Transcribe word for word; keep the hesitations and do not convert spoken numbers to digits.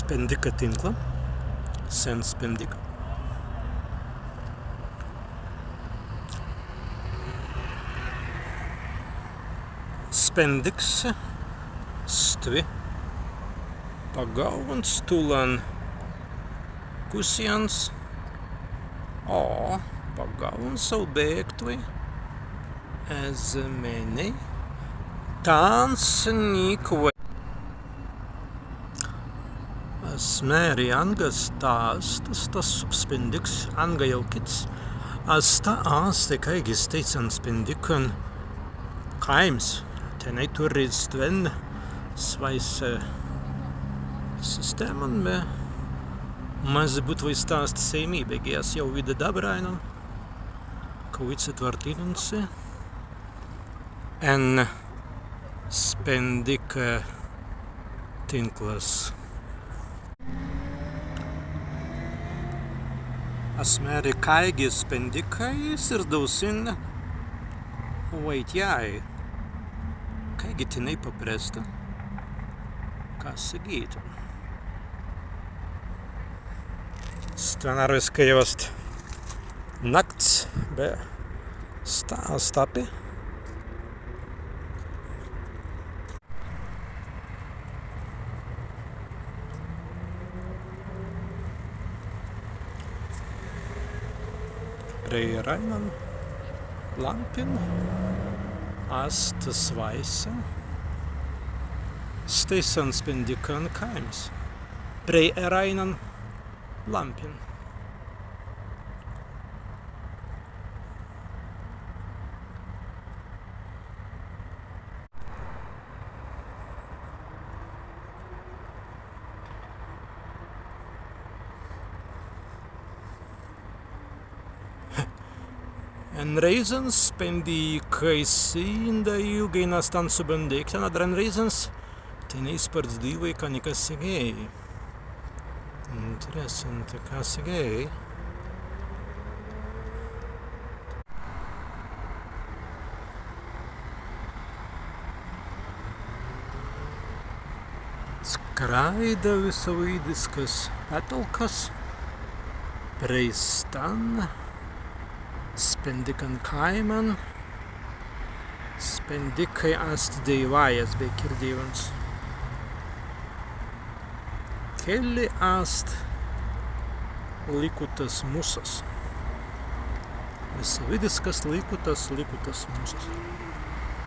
Spendika tinkla. Sen spendika. Spendiks stwi pagaūwuns tūlan kusjans. O, pagaūwuns aubēgtwei ezze mennei. Tāns ni kwēi. As mēri, anga sta ast, sta spendiks, anga jāu kits. Sta ast kāigi stēisan spendikan kāims. Tenēi turri stwen swāise sistēman, be mazzi būtwei sta ast sēimibei, beggi as jāu widāi dabber aīnan, kawīds etwartinnuns si en spendika tinklas. As mēri, kāigi spendikai sirzdau sin waitjāi. Kāigi tenēi papresta, ka segītun. Stwen arwiskai ast nakts, be sta ast appi. Prei eraīnan lampin ast swāise stēisan spendikan kāims. Prei eraīnan lampin. En rēizans spendikai sīnda ilgai na stan subban deīktan, adder en rēizans tenēi spārts dīwai, ka nika segēi. Interessanti, ka segēi. Skraida wisawīdiskas patalkas prei stan spendikan kāiman. Spendikai ast dēiwajas be kirdīwuns. Kelli ast līkutas mussas. Wisawīdiskas līkutas, līkutas mussas.